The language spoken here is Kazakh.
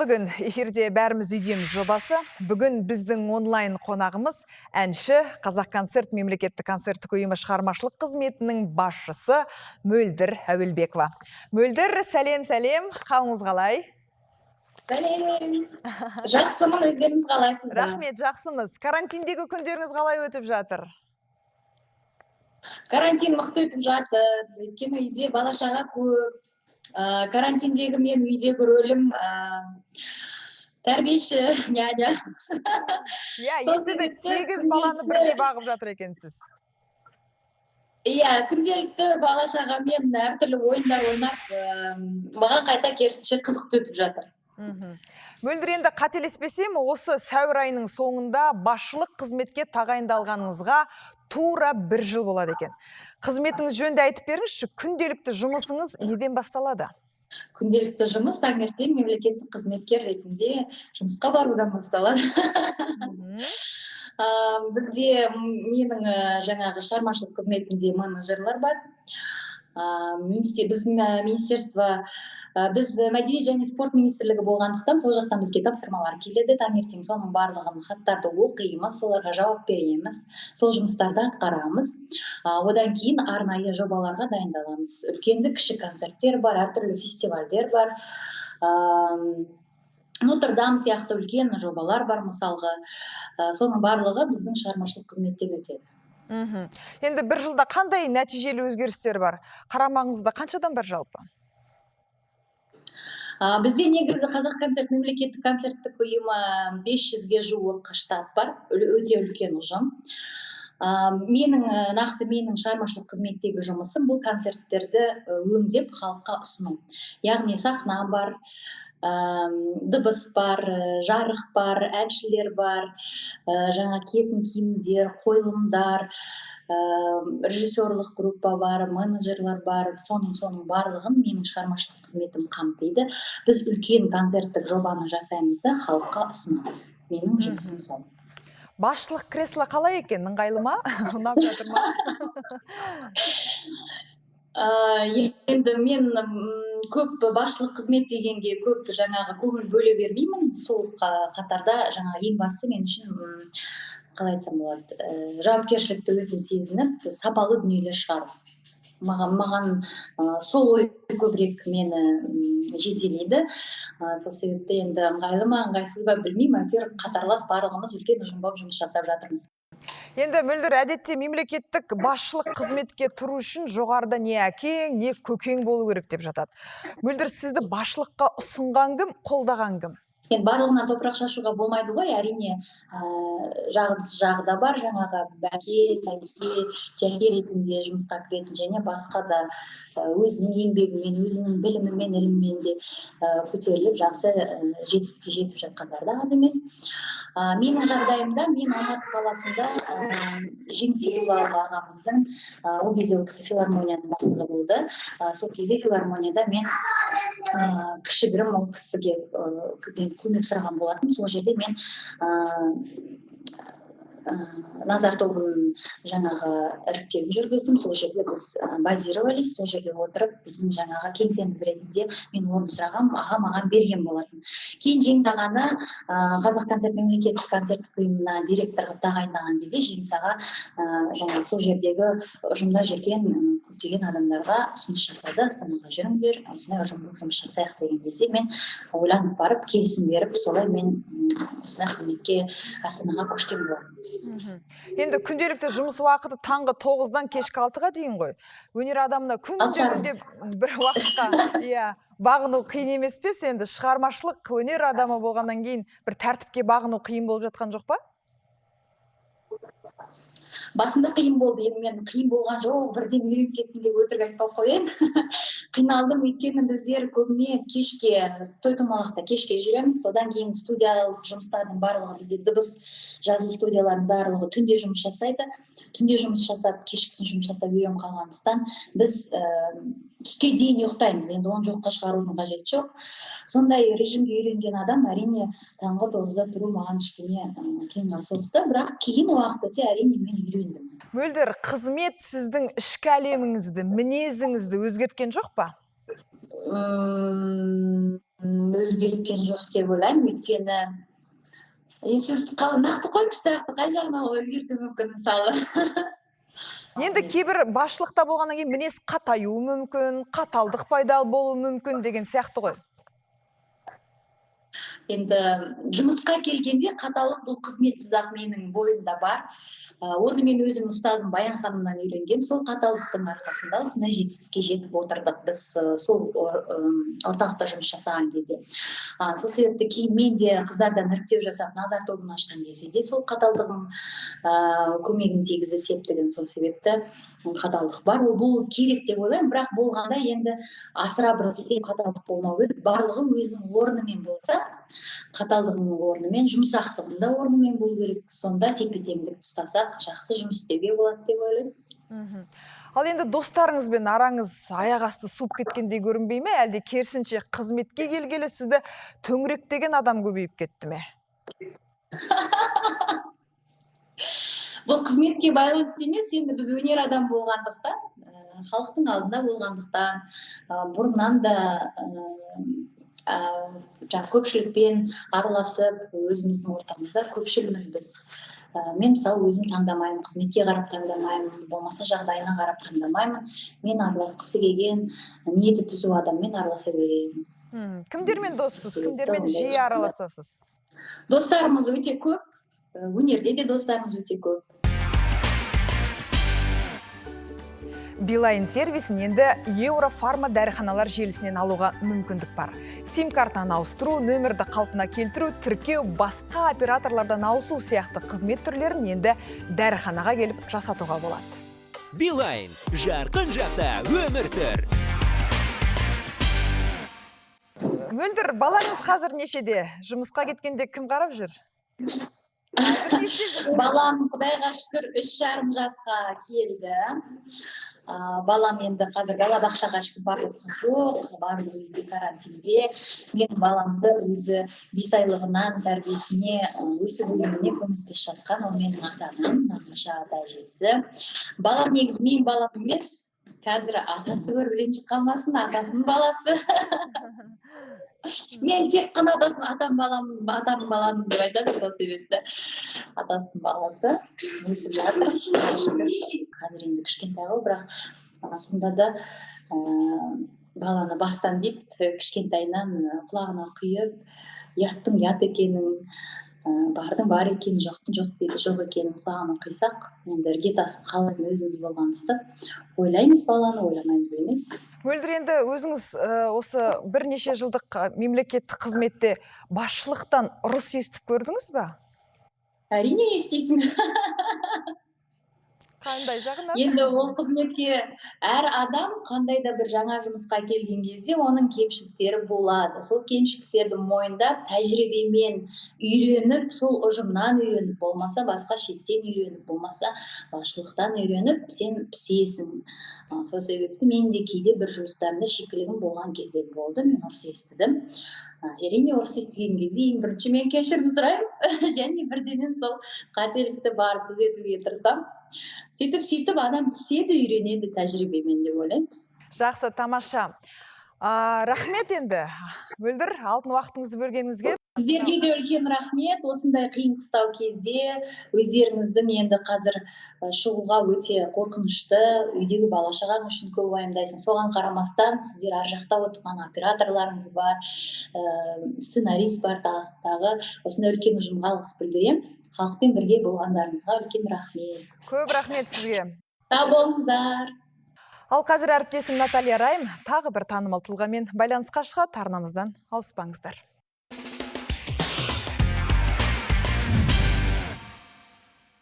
Қайырлы күн. Эфирде «Бәріміз үйдеміз» жобасы. Бүгін біздің онлайн қонағымыз әнші, Қазақ концерт мемлекеттік концерттік ұйымы шығармашылық қызметінің басшысы Мөлдір Әуелбекова. Мөлдір, сәлем, сәлем. Қалыңыз қалай? Сәлем. Жақсымын, өздеріңіз қалайсыздар? Рахмет, жақсымыз. Карантиндегі күндеріңіз қалай өтіп жатыр? Карантин мықты өтіп жатыр. Өйткені үйде бала шаға көп. Карантиндегі мен үйдегі рөлім тәрбиеші, няня. Иә, Сол естідік, себепті сегіз баланы күнделікті бірдей бағып жатыр екенсіз. Иә, күнделікті бала шағамен әртүрлі ойындар ойнап, маған қайта керісінше қызықты өтіп жатыр. Мөлдір, енді қателеспесем, осы сәуір айының соңында басшылық қызметке тағайындалғаныңызға тура бір жыл болады екен. Қызметіңіз жөнінде айтып беріңізші, күнделікті жұмысыңыз неден басталады? Күнделікті жұмыс таңертең мемлекеттік қызметкер ретінде жұмысқа барудан басталады. Бізде менің жаңағы шығармашылық қызметімде менеджерлер бар. Біздің министерство, біз мәдениет және спорт министрлігі болғандықтан, сол жақтан бізге тапсырмалар келеді. Таңертең соның барлығын, хаттарды оқимыз, соларға жауап береміз, сол жұмыстарды атқарамыз. Одан кейін арнайы жобаларға дайындаламыз. Үлкенді кіші концерттер бар, әртүрлі фестивальдер бар. Нотр-Дам сияқты үлкен жобалар бар мысалға. Соның барлығы біздің шығармашылық қызметтен өтеді. Енді бір жылда қандай нәтижелі өзгерістер бар? Қарамағыңызда қанша адам бар жалпы? Бізде негізі Қазақ концерт мемлекеттік концерттік ұйымы 500-ге жуық штат бар, өте үлкен ұжым. Менің нақты менің шығармашылық қызметтегі жұмысым — бұл концерттерді өңдеп, халыққа ұсыну. Яғни сахна бар, дыбыс бар, жарық бар, әншілер бар, жаңа киетін киімдер, қойылымдар, режиссерлық группа бар, менеджерлар бар. Соның барлығын менің шығармашылық қызметім қамтиды. Біз үлкен концерттік жобаны жасаймыз да, халыққа ұсынамыз. Менің жұмысым сол. Басшылық кресло қалай екен, ыңғайлы ма, ұнап жатыр ма? Енді мен көп басшылық қызмет дегенге көп жаңағы көңіл бөле бермеймін. Сол қатарда жаңағы ең бастысы мен үшін, қалай айтсам болады, жауапкершілікті өзім сезініп, сапалы дүниелер шығару. Маған сол ой көбірек мені жетелейді. Сол себепті енді ыңғайлы ма, ыңғайсыз ба, білмеймін, әйтеуір қатарлас барлығымыз үлкен ұжым болып жұмыс жасап жатырмыз. Енді, Мөлдір, әдетте мемлекеттік басшылық қызметке тұру үшін жоғарыда не әкең, не көкең болу керек деп жатады. Мөлдір, сізді басшылыққа ұсынған кім, қолдаған кім? Енді барлығынан топырақ шашуға болмайды ғой, әрине, жағымсыз жағы да бар. Жаңағы бәке, сәке, жәке ретінде жұмысқа кіретін және басқа да өзінің еңбегімен, өзінің білімімен, ілімімен де көтеріліп, жақсы жетістікке жетіп жатқандар да аз емес. Менің жағдайымда мен Алматы қаласында Жеңіс Сейдуллаұлы ағамыздың, ол кезде ол кісі филармонияның бастығы болды. Сол кезде филармонияда мен кішігірім ол кісіге көмек сұраған болатынмын. Сол жерде мен Назар тобын жаңағы іріктеуін жүргіздім. Сол жерде біз базировались, сол жерде отырып, біздің жаңағы кеңсеміз ретінде мен орын сұрағанмын, аға маған берген болатын. Кейін Жеңіс ағаны Қазақ концерт мемлекеттік концерттік ұйымына директор қылып тағайындаған кезде Жеңіс аға жаңағы сол жердегі ұжымда жүрген көптеген адамдарға ұсыныс жасады: «Астанаға жүріңдер, осындай ұжым болып жұмыс жасайық», — деген кезде мен ойланып барып, келісім беріп, солай мен осындай қызметке Астанаға көшкен болатынмын. Енді күнделікті жұмыс уақыты таңғы 9-дан кешкі 6-ға дейін ғой. Өнер адамына күнде 6:30. күнде бір уақытқа, иә, бағыну қиын емес пе? Енді шығармашылық өнер адамы болғаннан кейін бір тәртіпке бағыну қиын болып жатқан жоқ па? Басында қиын болды. Енді мен қиын болған жоқ, бірден үйреніп кеттім деп өтірік айтпай ақ қояйын. Қиналдым, өйткені біздер көбіне кешке той томалақта кешке жүреміз. Содан кейін студиялық жұмыстардың барлығы, бізде дыбыс жазу студияларының барлығы түнде жұмыс жасайды. Түнде жұмыс жасап, кешкісін жұмыс жасап үйреніп қалғандықтан, біз түске дейін ұйықтаймыз. Енді оны жоққа шығарудың қажеті жоқ. Сондай режимге үйренген адам, әрине, таңғы 9-да тұру маған кішкене қиынға соқты, бірақ кейін уақыт өте, әрине, мен үйрендім. Мөлдір, қызмет сіздің ішкі әлеміңізді, мінезіңізді өзгерткен жоқ па? Өзгерткен жоқ деп ойлаймын, өйткені енді сіз нақты қойыңызшы сұрақты, қай жағынан ол өзгертуі мүмкін мысалы? Енді кейбір басшылықта болғаннан кейін мінез қатаюы мүмкін, қаталдық пайда болуы мүмкін деген сияқты ғой. Енді жұмысқа келгенде қаталдық бұл қызметсіз ақ менің бойымда бар. Оны мен өзім ұстазым Баян ханымнан үйренгенмін. Сол қаталдықтың арқасында осындай жетістікке жетіп отырдық біз, сол орталықта жұмыс жасаған кезде. Сол себепті кейін мен де қыздардан іріктеу жасап назар тобын ашқан кезде де сол қаталдығым көмегін тигізді, септігін. Сол себепті қаталдық бар, ол болу керек деп ойлаймын. Бірақ болғанда енді асыра бір сілтеп қаталдық болмау керек. Барлығы өзінің орнымен болса, қаталдығының орнымен, жұмсақтығының да орнымен болу керек. Сонда тепе-теңдік ұстасақ, жақсы жұмыс істеуге болады деп ойлаймын. Ал енді достарыңызбен араңыз аяқ асты суып кеткендей көрінбей ме, әлде керісінше қызметке келгелі сізді төңіректеген адам көбейіп кетті ме? Бұл қызметке байланысты емес, енді біз өнер адам болғандықтан, халықтың алдында болғандықтан, бұрыннан да жаңа көпшілікпен араласып, өзіміздің ортамызда көпшіліміз біз. Мен мысалы өзім таңдамаймын, қызметке қарап таңдамаймын, болмаса жағдайына қарап таңдамаймын. Мен араласқысы келген, ниеті түзу адаммен араласа беремін. Кімдермен доссыз, кімдермен жиі араласасыз? Достарымыз өте көп, өнерде де достарымыз өте көп. Билайн сервисін енді Еурофарма дәріханалар желісінен алуға мүмкіндік бар. Сим-картаны ауыстыру, нөмірді қалпына келтіру, тіркеу, басқа операторлардан ауысу сияқты қызмет түрлерін енді дәріханаға келіп жасатуға болады. Билайн, жарқын жақта өмір сүр. Мөлдір, балаңыз қазір нешеде? Жұмысқа кеткенде кім қарап жүр? Балам, Құдайға шүкір, 3,5 жасқа келді. Балам енді қазір балабақшаға ешкім барып жатқан жоқ, барлығы үйде карантинде. Менің баламды өзі 5 айлығынан тәрбиесіне, өсіп өнуіне көмектесіп жатқан ол менің ата-анам, нағашы ата әжесі. Балам негізі менің балам емес, қазір атасы көріп ренжіп қалмасын, атасының баласы. Мен тек қана атам балам, атамның баламын деп айтады, сол себепті атасының баласы өсіп жатыр. Қазір енді кішкентай ғой, бірақ сонда да баланы бастан дейді, кішкентайынан құлағына құйып, ұяттың ұят екенін, бардың бар екенін, жоқтың жоқ дейді, жоқ екенін құлағына құйсақ, енді іргетасын қалайтын өзіміз болғандықтан ойлаймыз баланы, ойламаймыз емес. Мөлдір, енді өзіңіз осы бірнеше жылдық мемлекеттік қызметте басшылықтан ұрыс естіп көрдіңіз ба? Әрине естисің. Қандай жағынан? Енді ол қызметке әр адам қандай да бір жаңа жұмысқа келген кезде оның кемшіліктері болады. Сол кемшіліктерді мойындап, тәжірибемен үйреніп, сол ұжымнан үйреніп, болмаса басқа шеттен үйреніп, болмаса басшылықтан үйреніп, сен пісесің. Сол себепті мен де кейде бір жұмыстарымда шикілігім болған кезде болды, мен ұрыс естідім. Әрине ұрыс естіген кезде ең бірінші мен кешірім сұраймын және бірденен сол қателікті барып түзетуге тырысамын. Сөйтіп-сөйтіп адам піседі, үйренеді тәжірибемен деп ойлаймын. Жақсы, тамаша. Рахмет енді. Мөлдір, алтын уақытыңызды бөлгеніңізге. Сіздерге де үлкен рахмет. Осындай қиын қыстау кезде өздеріңіздің енді қазір шығуға өте қорқынышты, үйдегі бала шағаң үшін көп уайымдайсың. Соған қарамастан сіздер ар жақта отырған операторларыңыз бар, сценарист бар, тағы осындай үлкен ұжымға алғыс білдіремін. Халықпен бірге болғандарыңызға үлкен рахмет. Көп рахмет сізге. Сау болыңыздар. Ал қазір әріптесім Наталья Райм тағы бір танымал тұлғамен байланысқа шығады. Арнамыздан ауыспаңыздар.